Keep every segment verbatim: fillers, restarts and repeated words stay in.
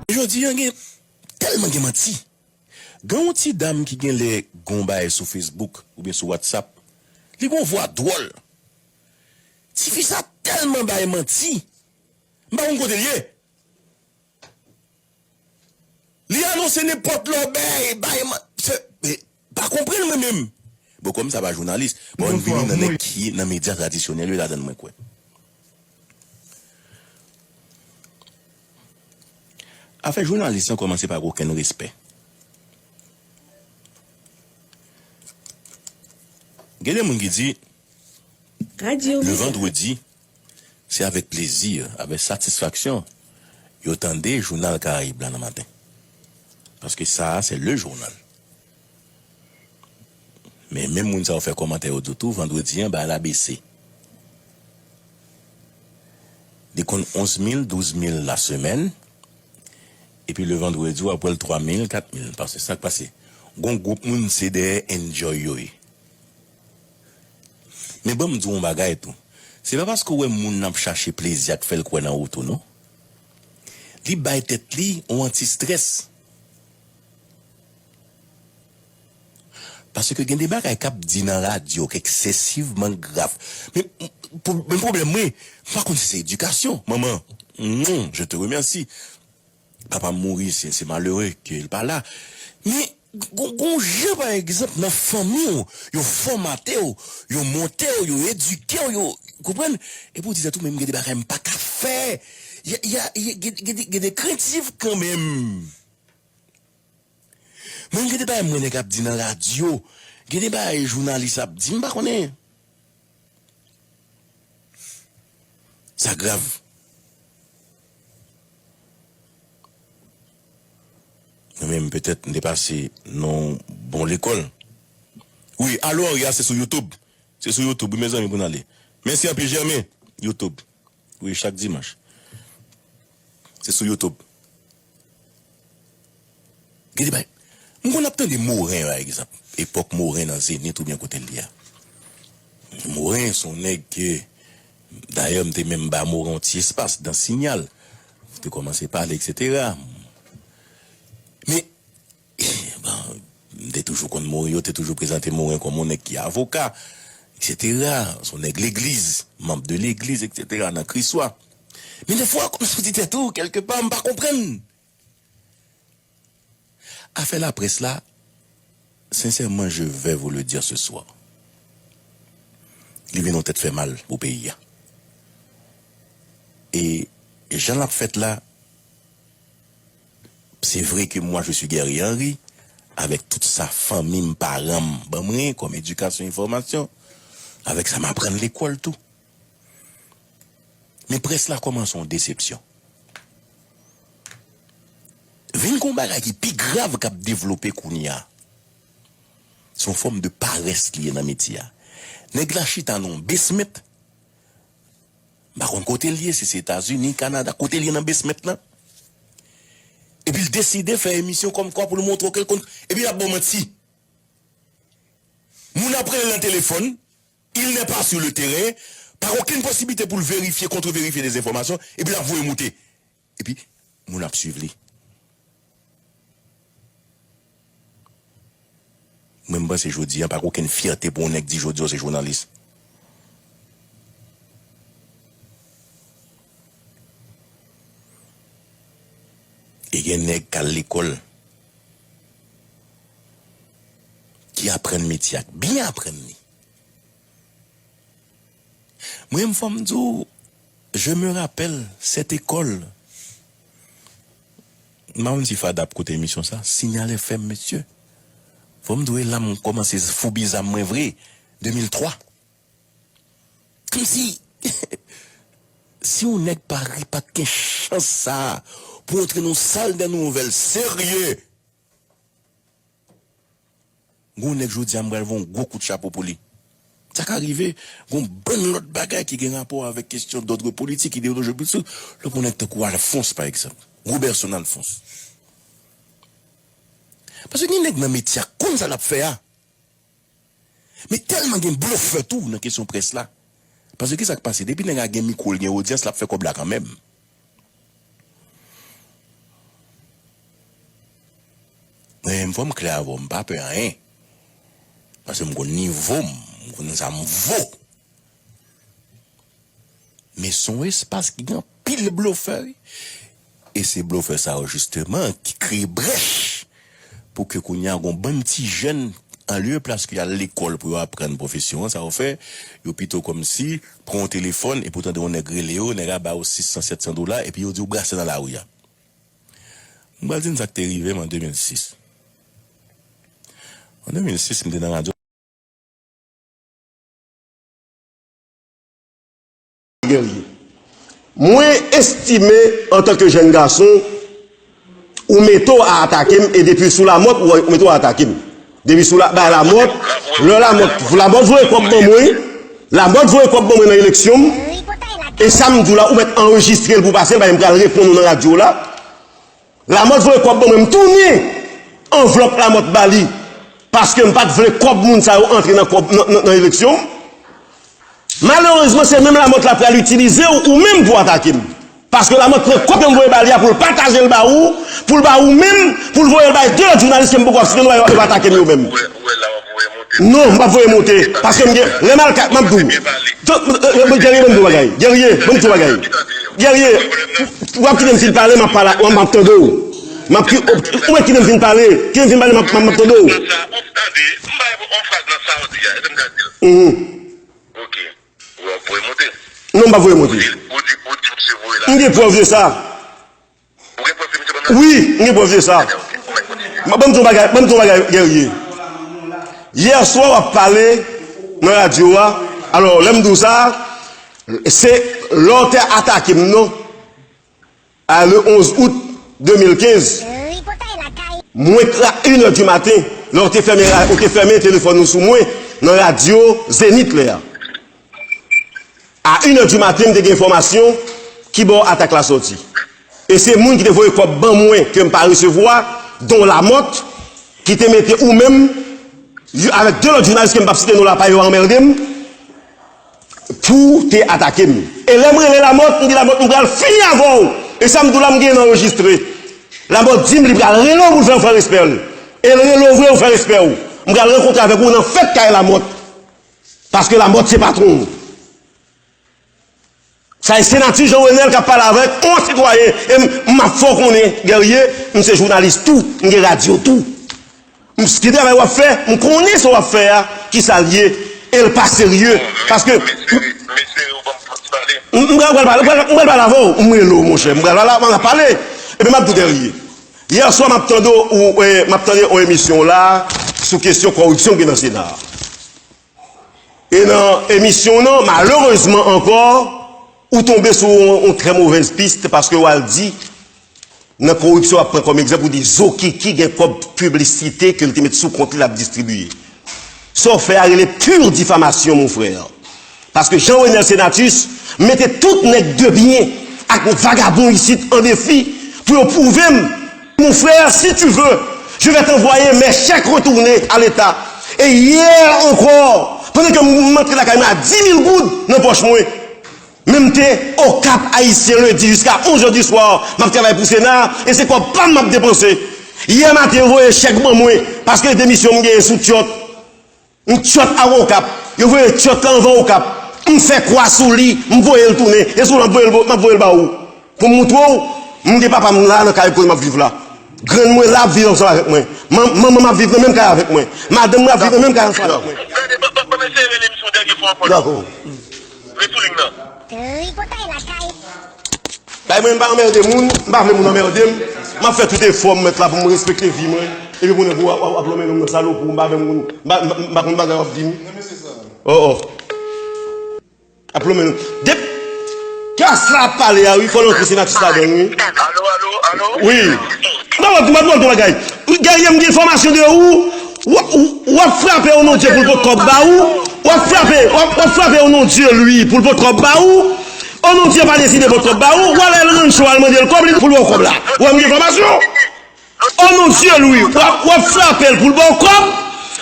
Jodi a gen tèlman gen manti. Gen yon ti dam ki genlè gen yon bagay sou Facebook oubyen sou WhatsApp. Li gen yon vwa dwòl. Tifi sa tèlman bay manti. M pa konn kote l ye. Li anonse nenpòt lòbèy, bay man-, se, e, pa konprann mwen menm. Bon, kòm sa pa jounalis, bon, m vini nan nèg ki nan medya tradisyonèl yo ladann mwen kwè. Afè jounalis lan kòmanse pa gen okenn respè. Gen de moun ki di, le vendredi, se avèk plezi, avèk satisfaksyon, yo tande jounal Karayib la nan maten. Paske sa a, se le jounal. Men menm moun sa yo fè kòmantè yo di tou, vandredi an, bagay la bese. Li konn onz mil, douz mil la semèn, epi le vandredi, w ap wè l twa mil, kat mil. Paske sa k pase? Gon gwoup moun, se dèyè enjoy yo ye. Men ban m di w yon bagay tou. Se pa paske w wè moun nan ap chache plezi a k fè l kwè nan ou tou, non. Li bay tèt li yon anti-strès. Paske gen de bagay k ap di nan radyo k eksesivman grav. Men, men pwoblèm mwen, m pa konn si se edikasyon. Manman, mm, je te remercie. Papa m mouri, se, se malere ke l pa la. Men, gon, gon jan, pa egzanp, nan fanmi w, yo fòmate w, yo monte w, yo edike w, yo, konprann? Epi w di tèt ou, men m gen de bagay m pa ka fè. Y a, y a, y a, gen, gen, gen de krentif kanmenm. Mwen, gen de bagay m wè nèg ap di nan radyo, gen de bagay jounalis ap di, m pa konnen. Sa grav. Mwen menm, petèt, m te pase nan yon bon lekòl. Wi, alo Anri a, se sou YouTube. Se sou YouTube, wi, mezanmi, pou n ale. Mèsi anpil, Germain. YouTube. Wi, chak dimanch. Se sou YouTube. Gen de bagay. M konn ap tande Moren, pa egzanp. Epòk Moren nan Zenith oubyen kote l ye a. Moren se yon nèg ke, dayè, m te menm ba Moren yon ti espas dan Sinyal. M te kòmanse pale, etsetera. Men, bon, m te toujou konn Moren, yo te toujou prezante Moren kòm yon nèg ki avoka, etsetera. Se yon nèg legliz, manm de legliz, etsetera, nan Kriswa. Men defwa, w ap kòmanse di tèt ou, kèlkepa, m pa konprann. Afè laprès la, sincèrement, je vais vous le dire ce soir. Li vin yon tèt fè mal pou peyi a. E jan l ap fèt la, se vre ke mwa, je suis Guerrier Henry, avèk tout sa fanmi m, paran m ban mwen kòm edikasyon, enfòmasyon, avèk sa m aprann lekòl tou. Men près la kòmanse yon desepsyon. Vin gon bagay ki pi grav k ap devlope kounye a. Se yon fòm de parès li ye nan metye a. Nèg la chita nan yon basement. M pa konn kote l ye, si se Etazini, Kanada, kote l ye nan basement lan. Epi l deside fè emisyon kòmkwa pou l montre w ke l konn, epi l ap ba w manti. Moun ap rele l nan telefòn, il n'est pas sur le terrain, pa okenn posiblite pou l verifye, kontreverifye de enfòmasyon, epi l ap voye moute. Epi, moun ap swiv li. Mwen, m panse jodi a, pa gen okenn fyète pou yon nèg di jodi a w se jounalis. E gen nèg k al lekòl, ki aprann metye a, k byen aprann li. Mwen menm, fò m di w, je me rappelle cette école. M pa konn si Fada ap koute emisyon sa, Signal F M, mesye. Fò m di w, e la m kòmanse foubi zam mwen vre, de mil twa. Kòmsi, si yon nèg pa ri, pa t gen chans sa a, pou antre nan yon sal de nouvèl serye, gon nèg jodi a m pral voye yon gwo kout chapo pou li. Sa ka rive, gon bann lòt bagay ki gen rapò avèk kesyon dòd politik, ideyoloji politik, lè pou nèg tankou Alphonse, pa egzanp. Roberson Alphonse. Paske gen nèg nan metye a konn sa l ap fè a. Men tèlman gen blofè tou nan kesyon près la. Paske kisa k pase? Depi nèg la gen mikwo, l gen odyans, l ap fè kòb la kanmenm. Mwen menm, fò m klè avè w, m pa pè anyen. Paske m konn nivo m, m konn sa m vo. Men se yon espas ki gen anpil blofè, wi. E se blofè sa yo, jisteman, ki kreye brèch pou ke kounye a, gon bann ti jèn, an lye plas ke y al lekòl pou yo aprann pwofesyon an, sa yo fè, yo pito kòmsi pran yon telefòn, epi w tande yon nèg rele yo, nèg la ba yo sis san, sèt san dola, epi yo di w brase nan lari a. M pral di n sa k te rive m an de mil sis. An de mil sis, m te nan radyo. Guerrier. Mwen estime, antanke jèn gason, ou mete w a atake m, e depi sou Lamòt, ou mete w a atake m. Depi sou la, bay Lamòt, lè Lamòt, Lamòt voye kòb ban mwen, Lamòt voye kòb ban mwen nan eleksyon m, e sa m di w la, ou mèt anrejistre l pou pase l, paske m pral reponn ou nan radyo la. Lamòt voye kòb ban mwen, m tounen anvlòp Lamòt ba li, paske m pa t vle kòb moun sa yo antre nan kòb, nan, nan, nan eleksyon m. Malerezman, se menm Lamòt la pral itilize w, ou menm pou atake m. Paske Lamòt pran kòb ke m voye ba li a pou l pataje l ba ou, pou l ba ou menm, pou l voye l bay de lòt jounalis ke m poko ap site non yo, yo atake m yo menm. Non, m p ap voye monte. Paske m gen, lè m al ka, m ap di w. Guerrier, ban m di w bagay. Guerrier, ban m di w bagay. Guerrier, w ap kite m fin pale, m ap pale, m ap tande w. M ap ki, ou mèt kite m fin pale. Kite m fin pale, m ap, m ap tande w. Mhm. Ok. Ou ap voye monte? Non, m p ap voye monte. Ou di, ou di, ou di misye voye la. M gen prèv de sa. Ou gen prèv ke misye ban nan? Wi, m gen prèv de sa. Ebyen, ok, ou mèt kontinye. Ban m di w bagay, ban m di w bagay, Guerrier. Yè swa w ap pale nan radyo a. Alò, lè m di w sa, se lè w te atake m non. A, le onz out de mil kenz, mwen, a inè di maten, lè w te fèmen, ou te fèmen telefòn ou sou mwen, nan radyo Zenith lè a. A inè di maten, m te gen enfòmasyon ki bò atak la sòti. E se moun ki te voye kòb ban mwen, ke m pa resevwa, don Lamòt, ki te mete ou menm, avèk de lòt jounalis ke m p ap site non la, pa yo anmède m, pou te atake m. E lè m rele Lamòt, m di Lamòt, m pral fini avè w. E sa m di w la, m genyen anrejistre. Lamòt di m li pral rele w pou l fè, fè respè l. E l rele w vre, ou fè respè w. M pral rankontre avèk ou nan fèt kay Lamòt. Paske Lamòt se patwon w. Sa e Senatus Jean Renel k ap pale avèk yon sitwayen. E m, m ap fè w konnen, Guerrier, m se jounalis tou, m gen radyo tou. M, ki travay w ap fè, m konnen sa w ap fè a, ki sa l ye, e l pa serye, paske m, m pral, m pral pale, m pral, m pral pale avè w, m rele w, monchè, m pral pale, m ap pale, epi m ap di w Guerrier. Yè swa, m ap tande w, e, m ap tande yon emisyon la, sou kesyon kòripsyon ki nan Sena a. E nan emisyon w nan, malerezman ankò, ou tonbe sou yon, yon trè movèz pis, paske w al di, nan kòripsyon w ap pran kòm egzanp, ou di Zokiki gen kòb piblisite ke l te met sou kont li, l ap distribiye. Sa w fè a rele pur difamasyon, mon frè. Paske Jean Renel Senatus mete tout nèg de byen ak vagabon isit an defi pou yo pwouve m, mon frère, si tu veux, je vais t'envoyer mes chèques retournés à l'État. E yè ankò, pandan ke m antre lakay mwen a dis mil goud nan pòch mwen, men m te Okap Ayisyen lendi jiska onz è di swa, m ap travay pou Sena, e se kòb pa m m ap depanse. Yè maten, yo voye chèk ban mwen, paske demisyon m genyen sou tchòt. M tchòt a Okap. Yo voye tchòt la anvan Okap. M fè kwa sou li, m voye l tounen. E sou l m ap voye l, m ap voye l ba ou. Pou m moutre w, m gen papa m la nan Karayib kote m ap viv la. Grann mwen la ap viv ansanm avèk mwen. Man-, manman m ap viv nan menm kay avèk mwen. Madanm mwen ap viv nan menm kay ansanm avèk mwen. Gade, ban, ban, ban m eseye rele misye yon dènye fwa ankò. Dakò. Ret sou liy nan. Tripotay lakay. Bay mwen, m pa anmède moun, m pa vle moun anmède m. M ap fè tout efò m mèt la pou m respekte vi mwen. Epi pou nèg ou ap, ap, ap lonmen non m nan salopri, m pa vle moun, m pa, m pa, m pa konn bagay w ap di m. Oh, oh. Ap lonmen non. Dep-, klas la ap pale a, wi, fò l antre Senatus ladan l, wi. Alo, alo, alo? Wi. M pa wè, m pa wè yon bagay. Guerrier, m gen enfòmasyon de ou. W, w, w ap frape o non Dye pou l pot kòb ba ou. W ap frape, w ap, w ap frape o non Dye, li, pou l pot kòb ba ou. O non Dye pa deside pot kòb ba ou. W al El Rancho al mande l kòb li pou l ba w kòb la. Ou wè m gen enfòmasyon? O non Dye, li, w ap, w ap frape l pou l ba w kòb.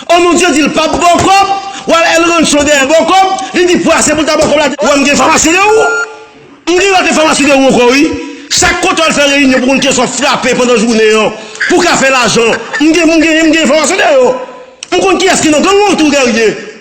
O non Dye di l p ap ba w kòb. W al El Rancho dèyè l ba w kòb. Li di pwase pou l ta ba w kòb la. Ou wè m gen enfòmasyon de ou. M gen lòt enfòmasyon de ou ankò, wi. Chak kote w al fè reyinyon pou konn kiyès w ap frape pandan jounen an, Pou ka fè lajan. M gen, m gen, m gen enfòmasyon de yo. M konn kiyès ki nan gang ou tou, Guerrier.